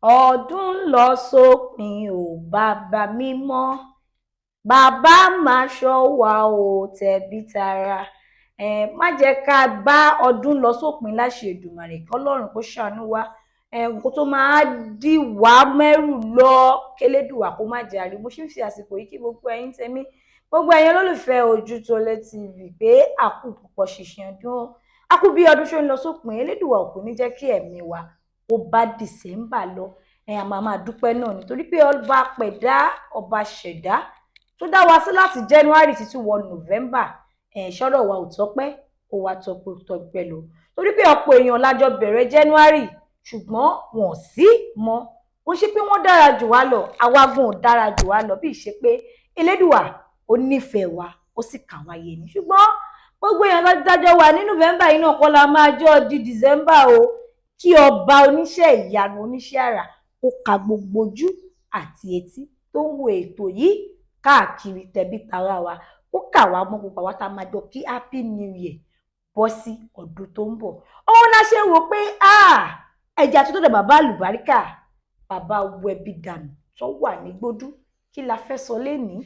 Ọdún ń lọ sópin o, bàbá mímọ́, bàbá máa ṣọ́ wa o, tẹ̀bí tara. Ẹ má jẹ́ ká bá ọdún lọ sópin láṣẹ Èdùmàrè, kọ́lọ́run kó ṣàánú wa. Nǹkan tó máa dì wá mẹ́rù lọ, kélédùwà kó má jẹ́ àrí. Mo ṣe ń fi àsìkò yìí kí gbogbo ẹ̀yin tèmi, gbogbo ẹ̀yin olólùfẹ́ Ojútólé TV pé àkú púpọ̀ ṣìṣìn ọdún, àkú bí ọdún ṣe ń lọ sópin. Elédùwà ò kò ní jẹ́ kí ẹ̀mí wa ó bá Dìsẹ́mbà lọ. Ẹ a máa máa dúpẹ́ náà nítorí pé ọba pẹ̀dá, ọba ṣẹ̀dá tó dá wa sí láti January títí wọ November. Ẹ ṣọ́rọ̀ wa ò tọ́pẹ́, ó wá tọpẹ́ tọpẹ́ lọ, torí pé ọ̀pọ̀ èèyàn lájọ bẹ̀rẹ̀ January, ṣùgbọ́n wọn ò sí mọ́. Kò ṣe pé wọ́n dára jù wá lọ, àwa gan ò dára jù wá lọ, bí ìṣe pé Elédùwà ó nífẹ̀ẹ́ wa, ó sì kà wá yé ni. Ṣùgbọ́n gbogbo èèyàn dájọ́ wà ní November yìí náà kọ́ la máa jọ di December o. Kí ọba oníṣẹ́ ìyanu, oníṣẹ́ àrà, kó ka gbogbo ojú àti etí tó ń wo ètò yìí káàkiri, tẹbí tará wa, kó kà wá mọ́ gbogbo àwa tá a máa jọ kí Happy New Year bọ́ sí ọdún tó ń bọ̀. Òun la ṣe wò pé ẹ̀jẹ̀ àti tó dẹ̀ bàbá àlùbáríkà, bàbá wẹbi dànù tó wà ní gbódú. Kí la fẹ́ sọ lénìí?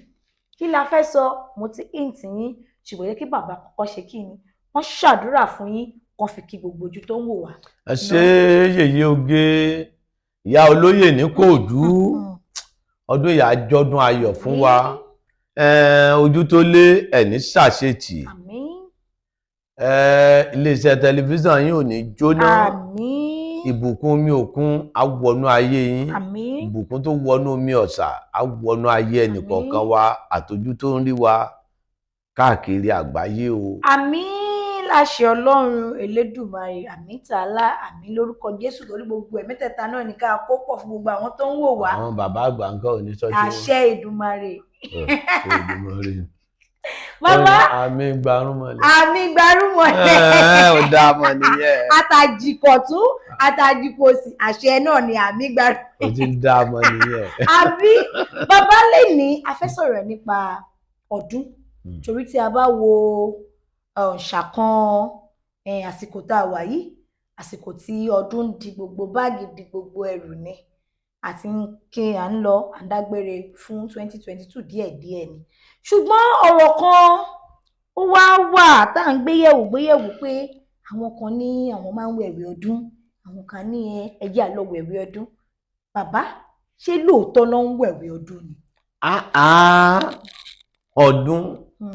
Kí la fẹ́ sọ? Mo ti hint yín, ṣùgbọ́n yẹ kí bàbá kọ́kọ́ ṣe kí ni wọ́n ṣàdúrà fún yín, kàn fi kí gbogbo ojú tó ń wò wá. Ẹ ṣe, yèyé oge, ìyá olóyè ní kóòdú. Ọdún yìí àjọdún ayọ̀ fún wa. Ojú tó lé ẹ̀ní ṣàṣetì. Àmín. Iléeṣẹ́ tẹlifíṣàn yín ò ní jóná. Àmín. Ìbùkún omi òkun á wọnú ayé yín. Àmín. Ìbùkún tó wọnú omi ọ̀sà á wọnú ayé ẹnìkọ̀ọ̀kan wa àtọjú tó ń rí wa káàkiri àgbáyé o. Àmín láṣẹ Ọlọ́run Elédùmarè, àmín tààlà, àmín lórúkọ Jésù, lórí gbogbo ẹ̀ mẹ́tẹ̀ẹ̀ta náà ní ká kó pọ̀ fún gbogbo àwọn tó ń wò wá. Àwọn bàbá àgbà nǹkan ò ní sọ́jú wọn. Àṣẹ Èdùmarè. Èdùmàrè. Bàbá. Àmín gbarúmọlẹ̀. Àmín gbarúmọlẹ̀. Ẹ ò dáa mọ̀ nìyẹn. Àtàjìkọ̀tún àtàjìkòsì, àṣẹ náà ni àmín gbarú. Ó ti ń dáa mọ̀ nìyẹn. Àbí bàbá, lè ní a fẹ́ sọ̀rọ̀ nípa ọdún, torí tí a bá wo ṣàkan àsìkò tá a wà yìí, àsìkò tí ọdún ń di gbogbo báàgì, di gbogbo ẹrù ni, àti ń kí à ń lọ, à ń dágbére fún 2022 díẹ̀díẹ̀ ni. Ṣùgbọ́n ọ̀rọ̀ kan ó wá wà tá à ń gbéyẹ̀wò gbéyẹ̀wò pé àwọn kan ní àwọn máa ń wẹ̀wẹ̀ ọdún, àwọn kan ní ẹ jẹ́ á lọ wẹ̀wẹ̀ ọdún. Bàbá, ṣé lóòótọ́ ló ń wẹ̀wẹ̀ ọdún ni? Ah ah, ọdún,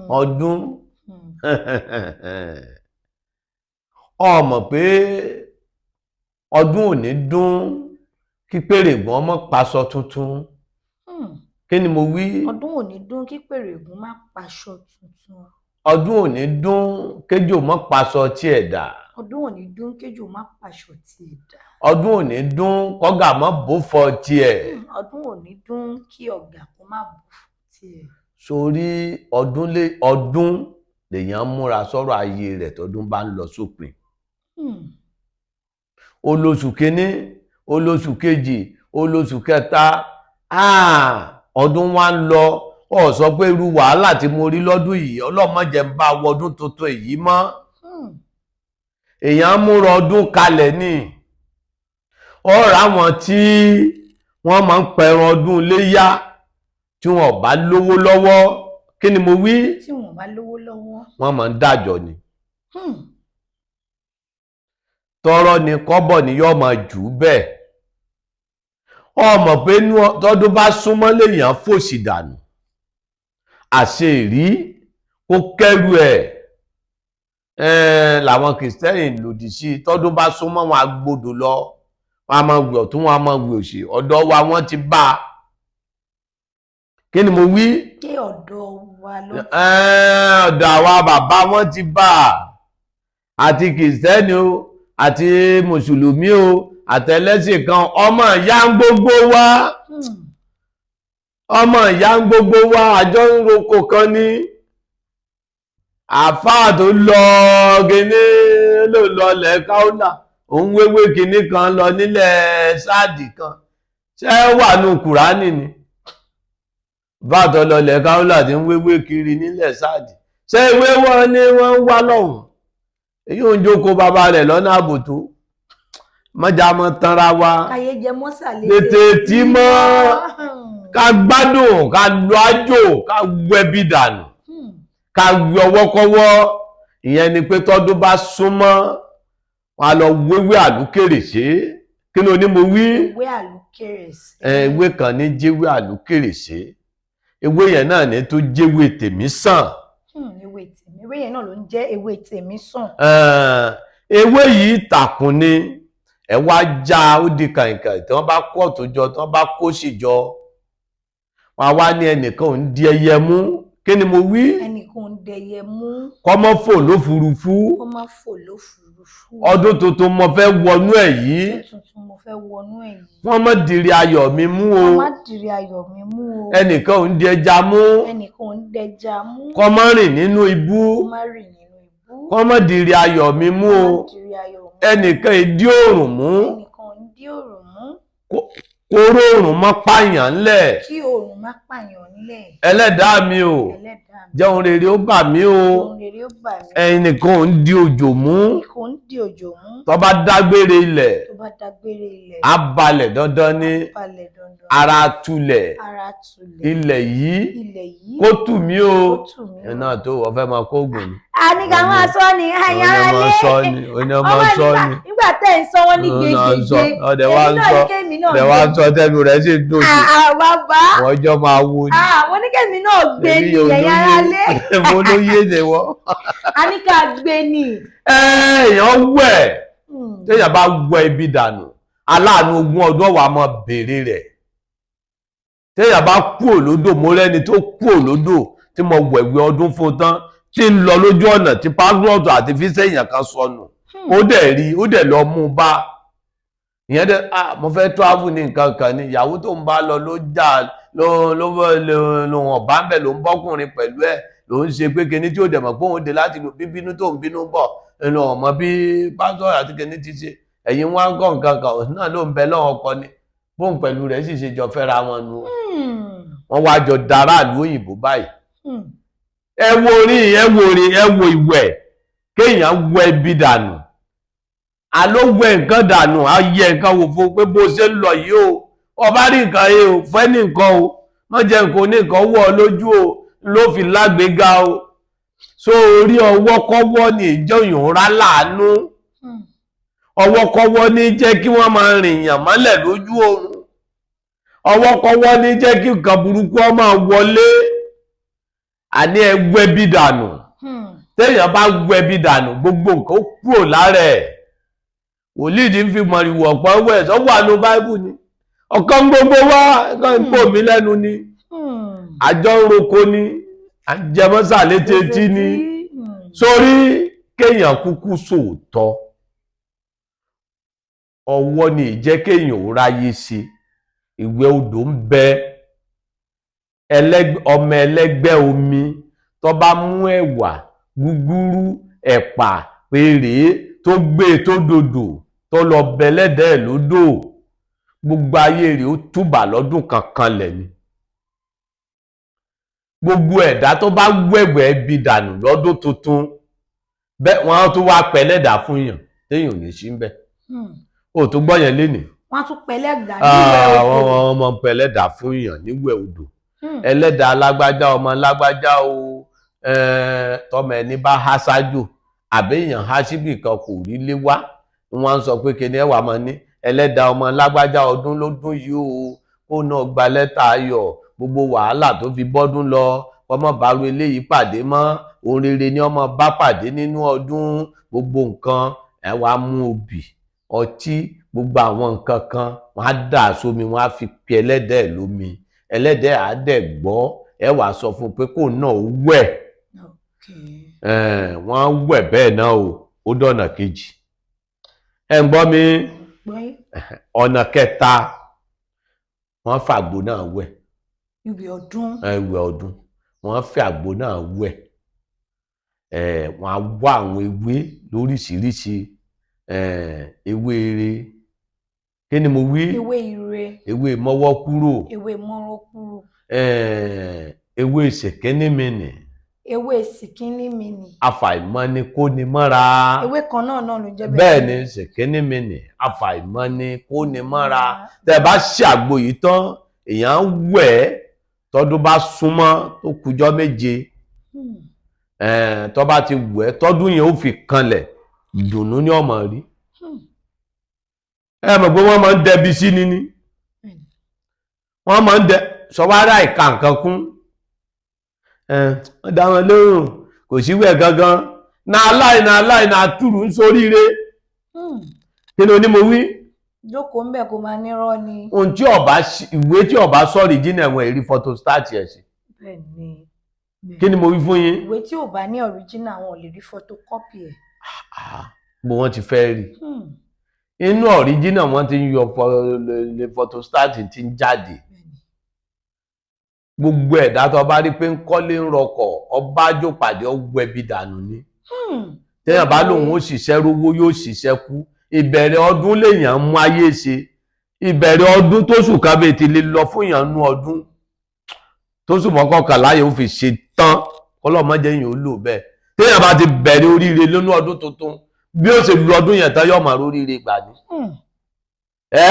ọdún. Ọmọ pé ọdún ò ní dún kí pèrègùn ọmọ paṣọ tuntun. Kí ni mo wí? Ọdún ò ní dún kí pèrègùn má paṣọ tuntun. Ọdún ò ní dún kéjò mọ́ paṣọ tiẹ̀ dà. Ọdún ò ní dún kéjò má paṣọ tiẹ̀ dà. Ọdún ò ní dún kọ́gà mọ́ bófọ tiẹ̀. Ọdún ò ní dún kí ọ̀gà kó má bò fún tiẹ̀. Sórí ọdún lé ọdún lèèyàn múra sọ̀rọ̀ ayé rẹ̀ tọdún bá ń lọ sópin. Olóṣù kínní, olóṣù kejì, olóṣù kẹta, ọdún wa ń lọ, ọ sọ pé irú wàhálà tí mo rí lọ́dún yìí, ọlọ́mọdé ń bá wọdún tuntun èyí mọ́. Èèyàn múra ọdún kalẹ̀ ní ọ̀rọ̀ àwọn tí wọ́n máa ń pẹran ọdún iléyá, tí wọ́n bá lówó lọ́wọ́, kí ni mo wí? Tí wọ́n bá lówó lọ́wọ́. Wọ́n máa ń dájọ́ ni. Tọrọ ni kọ́bọ̀ ni yóò máa jù ú bẹ́ẹ̀. Ọmọ pé tọdún bá súnmọ́ lèèyàn fòṣì dànù, àṣe ìrí kó kẹ́rù ẹ̀ làwọn kìrìsìtẹ́nì lòdì sí. Tọdún bá súnmọ́, wọn agbodò lọ, wọn a máa wẹ̀ ọ̀tún, wọn a máa wẹ̀ òsì. Ọ̀dọ̀ wa wọ́n ti bá a. Kí ni mo wí? Ṣé ọ̀dọ̀ wa ló? Ọ̀dọ̀ àwa bàbá wọn ti bá a, àti kìrìsìtẹ́nì o, àti mùsùlùmí o, àtẹlẹ́sìn kan, ọmọ ìyá ń gbogbo wa. Ọmọ ìyá ń gbogbo wa, àjọ ń roko kan ní. Àáfàá tó lọ kíní ló lọ lẹ̀ káúlà, òun wéwé kíní kan lọ nílẹ̀ sáàdì kan, ṣé wà nù Kùránì ni? Bàtọ̀ lọ lẹ̀ káúlà tí ń wéwé kiri nílẹ̀ sáàdì, ṣé ìwé wọn ni wọ́n ń wá lọ́hùn? Èyí ò ń jókòó bàbá rẹ̀ lọ́nà àbòtó. Mọ́jà mọ́ tanra wa. Káyé jẹ mọ́sà létè tí mọ́. Ká gbádùn, ká lọ àjò, ká wẹbi dànù, ká wẹ ọwọ́kọ́wọ́. Ìyẹn ni pé tọ́dún bá súnmọ́, wọn á lọ wéwé àlùkèrèsé. Kí ló ní mo wí? Ewé àlùkèrèsé. Ewé kan ní jẹ́wé àlùkèrèsé. Ewé yẹn náà ní tó jẹ́wé tèmi sàn. Ewé tèmi, ewé yẹn náà ló ń jẹ́ ewé tèmi sàn. Ewé yìí tàkùn ni. Ẹ wá já, ó di kàìnkàìn. Tí wọ́n bá kó ọ̀tún jọ, tí wọ́n bá kó sì jọ, wọn wá ní ẹnìkan ò ń di ẹyẹ mú. Kí ni mo wí? Ẹnìkan ò ń dẹyẹ mú. Kọ́mọ́ fò lófurufú. Kó má fò lófurufú. Ọdún tuntun mo fẹ́ wọnú ẹ̀ yìí. Ọdún tuntun mo fẹ́ wọnú ẹ̀ yìí. Wọ́n má dìrì ayọ̀ mi mú o. Wọ́n má dìrì ayọ̀ mi mú o. Ẹnìkan ò ń di ẹja mú. Ẹnìkan ò ń dẹja mú. Kọ́mọ́ rìn nínú ibú. Kó má rìn nínú ibú. Kọ́mọ́ dìrì ayọ̀ mi mú o. Kó má dìrì ayọ̀ mi. Ẹnìkan ìdí òrùn mú. Ẹnìkan ò ń dí òrùn mú. Kóró òrùn mọ́ pààyàn ńlẹ̀. Kí òrùn má pààyàn ńlẹ̀. Ẹlẹ́dàá mi o. Ẹlẹ́dàá mi. Jẹun rere ó bà mí o. Jẹun rere ó bà mí. Ẹnìkan ò ń di òjò mú. Ẹnìkan ò ń di òjò mú. Tó bá dágbére ilẹ̀. Tó bá dágbére ilẹ̀. Á balẹ̀ dandan ní. Á balẹ̀ dandan. Ara tulẹ̀. Ara tulẹ̀. Ilẹ̀ yìí. Ilẹ̀ yìí. Kó tù mí o. Kó tù mí o. Ẹ náà tó wọ́n fẹ́ máa kó oògùn ni. A ní ká máa sọ ni ẹ̀yin ará ilé. Ọmọ sọ ni. Nígbà tẹ́ ń sọ wọ́n ní gbẹgbẹgbẹ. Ọdẹ wa ń sọ, ọdẹ wa ń sọ tẹnu rẹ̀ sì dùn sí. Bàbá. Wọ́n jọ máa wo ni. Àwọn oníkẹ́mi náà gbé ni ẹ̀yin ará ilé. Mo ló yé ni wọ́n. A ní ká gbé ni. Èèyàn wẹ̀, téèyàn bá wẹ̀ ibi dànù, aláàánú ogún ọdún ọ̀wà máa béèrè rẹ̀. Téèyàn bá kú òlódò, mo rẹ́ni tó kú òlódò tí mo wẹ̀wẹ̀ ọdún fún tán, tí ń lọ lójú ọ̀nà tí pásítọ̀tù àti fíṣẹ̀yàn kan sọnù. Ó dẹ̀ rí, ó dẹ̀ lọ mú un bá. Ìyẹn dẹ̀, mo fẹ́ travel ní nǹkan kan ni, ìyàwó tó ń bá lọ ló jà, ló ló hàn bá ń bẹ̀, ló ń bọ́kùnrin pẹ̀lú ẹ̀, ló ń ṣe pé kinní tí ó dẹ̀ mọ̀ pé òun dé láti lò bíbínú tó ń bínú bọ̀, ẹnu ọ̀mọ́ bí pásítọ̀ àti kinní ti ṣe. Ẹ̀yin wá ń kọ́ nǹkan kan, òun náà ló ń bẹ lọ́wọ́ ọkọ ni. Bóun pẹ̀lú rẹ̀ sì ṣe jọ fẹ́ra wọn nu. Wọ́n wá jọ daráàlú òyìnbó báyìí. Ẹ wo orin, ẹ wo orin, ẹ wo ìwẹ̀, kéèyàn wẹ ibi dànù. Àló wẹ nǹkan dànù, á yẹ nǹkan wò fún pé bó ṣe ń lọ yìí o. Ọba rí nǹkan yìí o, fẹ́ ní nǹkan o, má jẹ́ nǹkan oníkan wọ̀ ọ́ lójú o, ló fi lágbèéga o. So orí ọwọ́ kọ́wọ́ ni ìjọ ìhòòrá láàánú. Ọwọ́ kọ́wọ́ ní jẹ́ kí wọ́n máa rìnyàn mọ́lẹ̀ lójú oorun. Ọwọ́ kọ́wọ́ ní jẹ́ kí nǹkan burúkú ó máa wọlé. Àní ẹ wẹbi dànù. Téèyàn bá wẹbi dànù, gbogbo nǹkan ó kúrò lára ẹ̀. Wòlíì ní fi mọ̀rìwò ọ̀pọ̀ wẹ̀ sọ wà ní Báíbù ni. Ọ̀kan gbogbo wá kan ń pò mí lẹ́nu ni. Àjọ ń roko ni, àjẹmọ́sà létí etí ni. Sórí kéèyàn kúkú sòótọ́. Ọwọ́ ni ìjẹ́ kéèyàn ò ráyé ṣe. Ìwẹ̀ odò ń bẹ. Ọmọ ẹlẹ́gbẹ́ omi tó bá mú ẹ̀wà, gúgúrú, ẹ̀pà, pèrè tó gbé tó dòdò tó lọ bẹlẹ́dẹ̀ lódò, gbogbo ayé rẹ̀ ó túbà lọ́dún kankan lẹ̀ ni. Gbogbo ẹ̀dá tó bá wẹ̀wẹ̀ ibi dànù lọ́dún tuntun, bẹ́ẹ̀ wọ́n á tún wá pẹlẹ́dà fún yàn téèyàn ò ní sí ń bẹ̀. O tó gbọ́ yẹn lénìí. Wọ́n á tún pẹlẹ́dà níwẹ̀ odò. Wọ́n mọ̀ pẹlẹ́dà fún yàn níwẹ̀ odò. Ẹlẹ́dàá lágbájá, ọmọ lágbájá o, tọmọ ẹni bá há ṣáájú àbí èèyàn há síbì kan kò rí lé wá, wọ́n á sọ pé kíni ẹwà máa ní ẹlẹ́dàá ọmọ lágbájá ọdún ló dún yìí o, kó náà gba lẹ́tà ayọ̀, gbogbo wàhálà tó fi bọ́dún lọ ọmọ bàrú eléyìí pàdé mọ́, ohun rere ni ọmọ bá pàdé nínú ọdún, gbogbo nǹkan ẹ wá mú obì, ọtí, gbogbo àwọn nǹkan kan wọ́n á dà sómi, wọ́n á fi pe ẹlẹ́dàá lómi, ẹlẹ́dẹ̀ á dẹ̀ gbọ́, ẹ wàá sọ fún un pé kó náà wẹ̀. Wọ́n wẹ̀ bẹ́ẹ̀ náà o, ó dọ̀nà kejì. Ẹ ń gbọ́ mi? Ọ̀nà kẹta, wọ́n fàgbo náà wẹ̀. Ìwẹ̀ ọdún. Ìwẹ̀ ọdún. Wọ́n fi àgbo náà wẹ̀. Wọ́n á wá àwọn ewé lóríṣiríṣi. Ewé ire. Kí ni mo wí? Ewé ire. Ewé mọ́wọ́ kúrò. Ewé mọ́wọ́ kúrò. Ewé ṣèkínnímìnì. Ewé sìkínní mi nì. Àfàìmọ̀ ni kó ni mọ́ra. Ewé kan náà náà ló ń jẹ́ bẹ́ẹ̀. Bẹ́ẹ̀ ni, sìkínní mi nì, àfàìmọ̀ ni kó ni mọ́ra. Tẹ́ ẹ bá ṣe àgbo yìí tán, èèyàn ń wẹ̀ ẹ́ tọdún bá súnmọ́ tó kùjọ́ 7. Tó bá ti wẹ̀ ẹ́ tọdún yẹn ó fi kanlẹ̀, dùnú ní ọmọ rí. Ẹ mọ̀ pé wọ́n máa ń dẹbi sí ni ni wọ́n máa ń dẹ sọwárà ìka nǹkan kún. Wọ́n dá wọn lóhùn, kò síwẹ̀ gangan náà láì náà láì náà túrú ń soríire. Kí ni onímọ̀ wí? Jókòó ń bẹ̀ kó máa nírọ́ ni. Ohun tí ọba ìwé tí ọba sọ̀rọ̀ ìjìnà ẹ̀wọ̀n èrí photostat ẹ̀ sí. Bẹ́ẹ̀ ni. Kí ni mo wí fún yín? Ìwé tí ò bá ní original, wọn ò lè rí photocopy ẹ̀. Bó wọ́n ti fẹ́ rí inú original, wọ́n ti ń yọ photostat ti ń jáde. Gbogbo ẹ̀dá tó bá rí pé ń kọ́lé ń rọkọ̀, ọba jó pàdé ọwọ́ ẹbí dànù ni. Téèyàn bá lòun ó ṣiṣẹ́ rówó, yóò ṣiṣẹ́ kú. Ìbẹ̀rẹ̀ ọdún lèèyàn mú ayé ṣe. Ìbẹ̀rẹ̀ ọdún tó sùn kan bẹ́ẹ̀ ti lè lọ fún èèyàn nú ọdún tó sùn mọ́kànlá yóò fi ṣe tán, kọ́lọ́mọdé yìí ó lò bẹ́ẹ̀. Téèyàn bá ti bẹ̀rẹ̀ oríire lónú ọdún tuntun, bí ó ṣe lu ọdún yẹn tán, yóò máa róríire gbà ní. Ẹ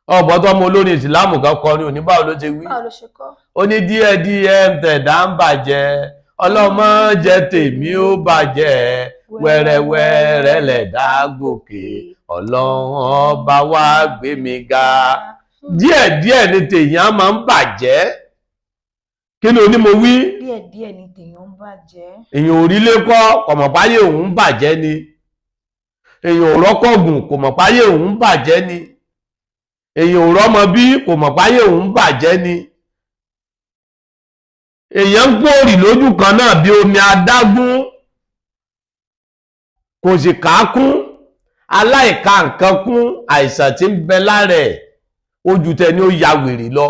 ọ̀pọ̀ tó ọmọ olórin ìsìláàmù kan kọrin òní, báwo ló ṣe wí? Báwo ló ṣe kọ́? Ó ní díẹ̀díẹ̀ ń tẹ̀dá ń bàjẹ́, ọlọ́mọ jẹ́ tèmi ó bàjẹ́, wẹ́rẹ́wẹ́rẹ́ lẹ̀dá gòkè, ọlọ́run ọba wá gbé mi ga. Díẹ̀díẹ̀ ni tèèyàn máa ń bàjẹ́. Kí ni onímọ̀ wí? Díẹ̀díẹ̀ ni tèèyàn ń bàjẹ́. Èèyàn ò rí lé kọ́, kò mọ̀ páyé òun ń bàjẹ́ ni. Èèyàn ò rọ́kọ̀gùn, kò mọ̀ páyé òun ń bàjẹ́ ni. Èèyàn ò rọ́mọ bí, kò mọ̀ páyé òun ń bàjẹ́ ni. Èèyàn ń gbòòrì lójú kan náà bí omi adágún, kò sì kákún. Aláìka nǹkan kún, àìsàn tí ń bẹ lára ẹ̀ ojú tẹ ni ó ya wèrè lọ.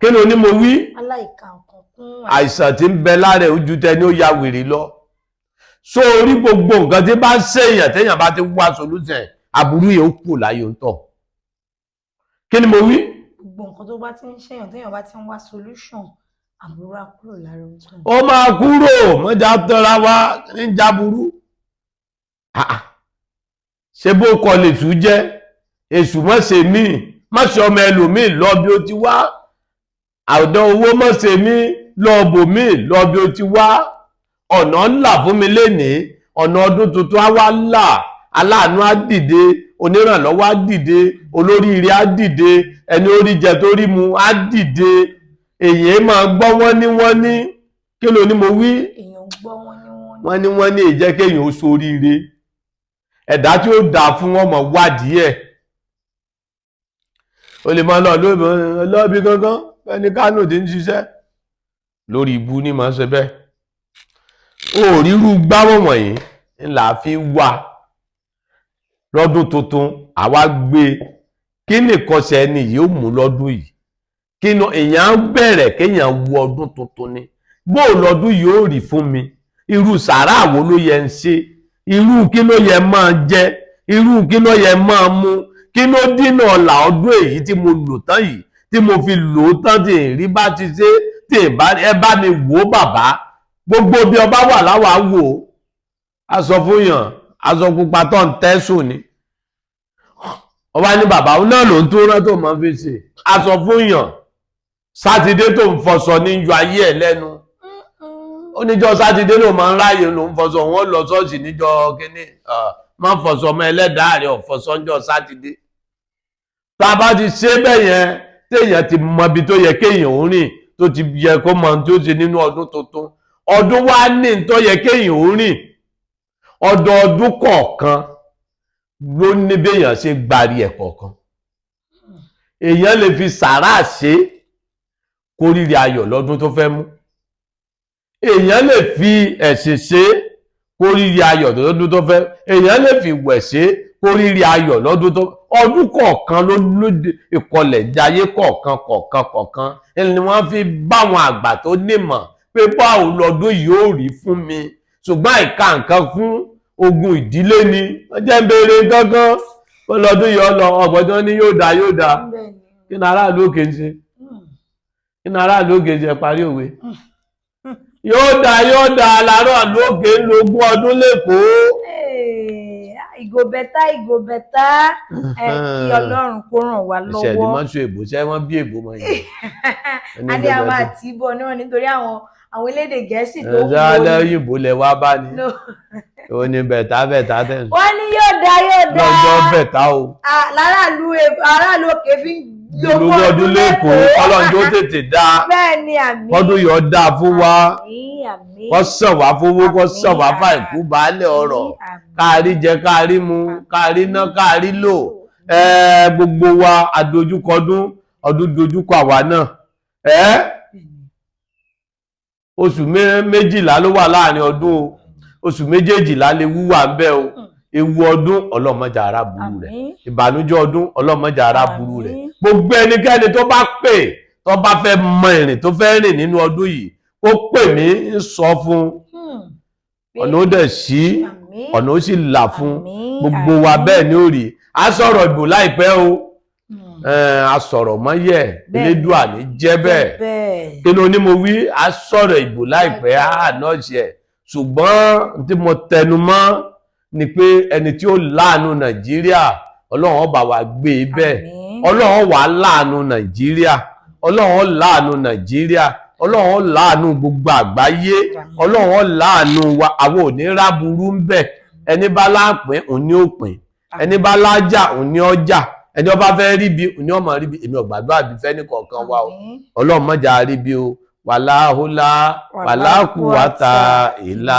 Kí ni onímọ̀ wí? Aláìka nǹkan kún, àìsàn tí ń bẹ lára ẹ̀ ojú tẹ ni ó ya wèrè lọ. So orí gbogbo nǹkan tí bá ń ṣèyàn, téèyàn bá ti wá solution, aburú yẹn ó kù láyé ń tọ̀. Kí ni mo wí? Gbogbo nǹkan tó bá ti ń ṣèyàn, téèyàn bá ti ń wá solution, àbúrò á kúrò lára ohun. Ó máa kúrò. Mọ́jà tọ́ra wa ní jáburú. Ṣé bó kọ lè tún jẹ́ èṣù? Mọ́ ṣe mí, má ṣe ọmọ ẹlòmíì lọ bí ó ti wá. Àdán owó mọ́ ṣe mí, lọ bò mí lọ bí ó ti wá. Ọ̀nà ńlá fún mi lénìí, ọ̀nà ọdún tuntun á wá là, aláàánú á dìde, onírànlọ́wọ́ á dìde, olóríire á dìde, ẹni orí jẹ tó rí mu á dìde. Èyí máa gbọ́ wọ́n ní wọ́n ní. Kí ló ní mo wí? Èèyàn gbọ́ wọ́n ní wọ́n ní. Wọ́n ní wọ́n ní ìjẹ́ kéèyàn ó soríire. Ẹ̀dá tí ó dáa fún wọn mọ̀ wádìí ẹ̀. O lè máa lọ lọ́bí gangan ẹni Kánò tí ń ṣiṣẹ́ lórí ibu ní máa ń ṣe bẹ́ẹ̀. Ó rírú gbáwọ̀ wọ̀nyí ńlá fi wà lọ́dún tuntun. Àwa gbé kí nìkọsẹ̀ ẹni yìí ó mú lọ́dún yìí. Kí ni èèyàn bẹ̀rẹ̀ kéèyàn wo ọdún tuntun ni? Bó lọ́dún yìí ó rí fún mi? Irú sàrà wo ló yẹ ń ṣe? Irú kí ló yẹ máa jẹ? Irú kí ló yẹ máa mu? Kí ló dínà ọ̀là ọdún èyí tí mo lò tán yìí, tí mo fi lò ó tán, tí ìrí bá ti ṣe tí ẹ bá mi wò ó? Bàbá gbogbo bí ọba wà láwàá wò ó, aṣọ fún yàn, aṣọ pupa tó ń tẹ́sùn ni. Ọba ní bàbá náà ló ń tó rán tó máa fi ṣe aṣọ fún yàn. Sátidé tó ń fọṣọ ní yọ ayé ẹ̀ lẹ́nu. Ó níjọ́ sátidé ló máa ń ráyè ló ń fọṣọ, wọn lọ ṣọ́ọ̀ṣì níjọ́ kínní. Máa ń fọṣọ ọmọ ẹlẹ́dàá rẹ̀ ọ̀fọṣọ níjọ́ sátidé. Tá a bá ti ṣe bẹ́ẹ̀ yẹn, téèyàn ti mọ ibi tó yẹ kéèyàn ó rìn, tó ti yẹ kó mọ ohun tó ṣe nínú ọdún tuntun, ọdún wa ní tó yẹ kéèyàn ó rìn. Ọdọọdún kọ̀ọ̀kan ló ní béèyàn ṣe gbàrí ẹ̀ kọ̀ọ̀kan. Èèyàn lè fi sàárà ṣe kó rírì ayọ̀ lọ́dún tó fẹ́ mú. Èèyàn lè fi ẹ̀sìn ṣe kó rírì ayọ̀ lọ́dún tó fẹ́. Èèyàn lè fi wẹ̀ ṣe kó rírì ayọ̀ lọ́dún tó. Ọdún kọ̀ọ̀kan ló lóde ìkọlẹ̀ jayé kọ̀ọ̀kan kọ̀ọ̀kan kọ̀ọ̀kan ni wọ́n fi báwọn àgbà tó nímọ̀ pé báwo lọ́dún yìí ó rí fún mi. Ṣùgbọ́n àìka nǹkan fún ogun ìdílé ni wọ́n jẹ́ ń béèrè gángan ó lọ́dún yìí ọlọ ọ̀gbọ́n ní yóò dá yóò dá. Kí ni aráàlú òkè ń ṣe? Kí ni aráàlú òkè ń ṣe? Parí òwe. Yóò dá, yóò dá, làárọ̀ lókè ń lo 20 ọdún lẹ́kọ̀ọ́. E go better, e go better. Ẹ kí Ọlọ́run kó ràn wá Ìṣẹ̀lẹ̀ lọ́wọ́. Mọ́ṣú èbó ṣé wọ́n bí èbó mọ́ yìí. A ní àwọn àti ìbọn náà nítorí àwọn elédè Gẹ̀ẹ́sì tó kú. Ẹ̀ṣẹ́ alẹ́ òyìnbó lẹ wá bá ní. No. Ó ní better better tẹ̀. Wọ́n ní yóò dá, yóò dá. Lọ́jọ́ better o. Láràlú òkè fi ń Lógún ọdún lẹ́kọ̀ọ́, Ọlọ́run tó tètè dá. Bẹ́ẹ̀ ni, àmín. Kọ́dún yọ dáa fún wa. Àmín, àmín. Kó sàn wá fowó, kó sàn wá fàìkú baálé ọ̀rọ̀. Àmín. Káàrí jẹ, káàrí mu, káàrí ná, káàrí lò. Gbogbo wa adojúkọdún, ọdún dojúkọ àwa náà. Oṣù 12 ló wà láàrin ọdún o. Oṣù méjèèjìlá lè wúwà ń bẹ o. Ewu ọdún, ọlọ́mọdé ara burú rẹ̀. Ìbànújẹ́ ọdún, ọlọ́mọdé ara burú rẹ̀. Gbogbo ẹnikẹ́ni tó bá pè, tó bá fẹ́ mọ ìrìn tó fẹ́ rìn nínú ọdún yìí, ó pè mí, ń sọ fún, ọ̀nà ó dẹ̀ sí, ọ̀nà ó sì là fún gbogbo wa. Bẹ́ẹ̀ ni ó rí. A sọ̀rọ̀ ìbò láìpẹ́ o. A sọ̀rọ̀ mọ́yẹ̀. Elédùà ní jẹ́ bẹ́ẹ̀. Kí ló ní mo wí? A sọ̀rọ̀ ìbò láìpẹ́, a náà ṣe ẹ̀. Ṣùgbọ́n tí mo tẹnu mọ́ ni pé ẹni tí ó láàánú Nàìjíríà, Ọlọ́run ó bá wa gbé e bẹ́ẹ̀. Ọlọ́run wà á láàánú Nàìjíríà, Ọlọ́run láàánú Nàìjíríà, Ọlọ́run láàánú gbogbo àgbáyé, Ọlọ́run láàánú wa. Àwọn ò ní ráburú ń bẹ̀. Ẹni bá láàpín, òun ní ó pín. Ẹni bá lájà, òun ní ọjà. Ẹni ó bá fẹ́ ríbi, òun ní ọmọ ríbi. Èmi ò gbàdúrà bí fẹ́ ní kọ̀ọ̀kan wa o. Ọlọ́run má jà ríbi o. Wàláhùlá wàlákùwàtà ìlà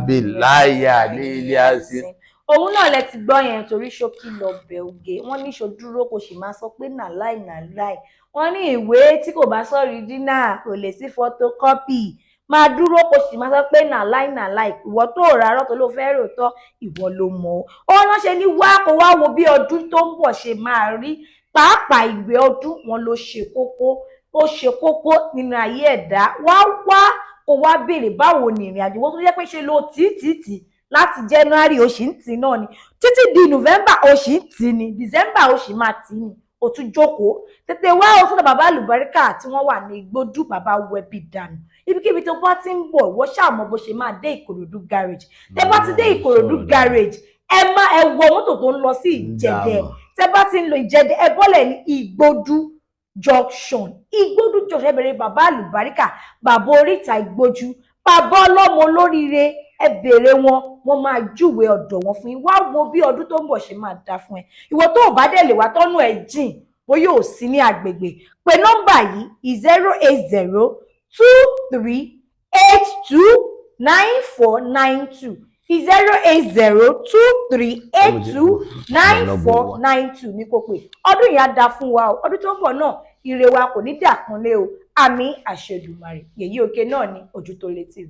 bìláyà lílé àṣì. Òun náà lẹ ti gbọ́ yẹn, torí ṣókí lọ bẹ̀ oge. Wọ́n ní ṣo dúró, kò sì máa sọ pé nàláì nàláì. Wọ́n ní ìwé tí kò bá sọ̀rí dínà kò lè sí photocopy. Máa dúró, kò sì máa sọ pé nàláì nàláì. Ìwọ tó rárọ́ tó ló fẹ́ rò tọ́, ìwọ ló mọ̀ ọ́. Ó ránṣẹ́ ní wá kó wá wo bí ọdún tó ń bọ̀ ṣe máa rí. Pàápàá ìwé ọdún wọn ló ṣe kókó, ó ṣe kókó nínú ayé ẹ̀dá. Wá wá kó wá béèrè báwo ni ìrìn àjò wọ́n tó jẹ́ pé ṣe lo títìtì láti January, ó sì ń tì náà ni títí di November, ó sì ń tì ní December, ó sì máa tì ní. Ó tún jókòó tètè wá o sọ́dọ̀ bàbá àlùbáríkà tí wọ́n wà ní Igbódù, bàbá wẹbi dànù. Ibikíbi tó bá ti ń bọ̀, ìwọ ṣáà mọ̀ bó ṣe máa dé Ìkòròdú garage. Tẹ́ bá ti dé Ìkòròdú garage, ẹ má ẹ wọ mọ́tò tó ń lọ sí Ìjẹ̀dẹ̀. Tẹ́ bá ti ń lọ Ìjẹ̀dẹ̀, ẹ bọ́lẹ̀ ní Igbódù junction. Igbódù junction, ẹ bẹ̀rẹ̀ bàbá àlùbáríkà, bàbá oríta Ìgbójú, bàbá ọlọ́mọ olóríire. Ẹ bèrè wọn, wọn máa júwe ọ̀dọ̀ wọn fún yín. Wá wo bí ọdún tó ń bọ̀ ṣe máa dáa fún ẹ. Ìwọ tó ò bá dẹ̀ lè wá, tọ́nú ẹ jìn, bóyá ò sí ní àgbègbè, pé nọ́mbà yìí: 08023829492, 08023829492 ní kó pè. Ọdún yìí á dáa fún wa o. Ọdún tó ń bọ̀ náà, ire wa kò ní dàkúnlé o. Àmín, àṣẹ Èdùmàrè. Yèyí Òkè náà ní Ojútólé TV.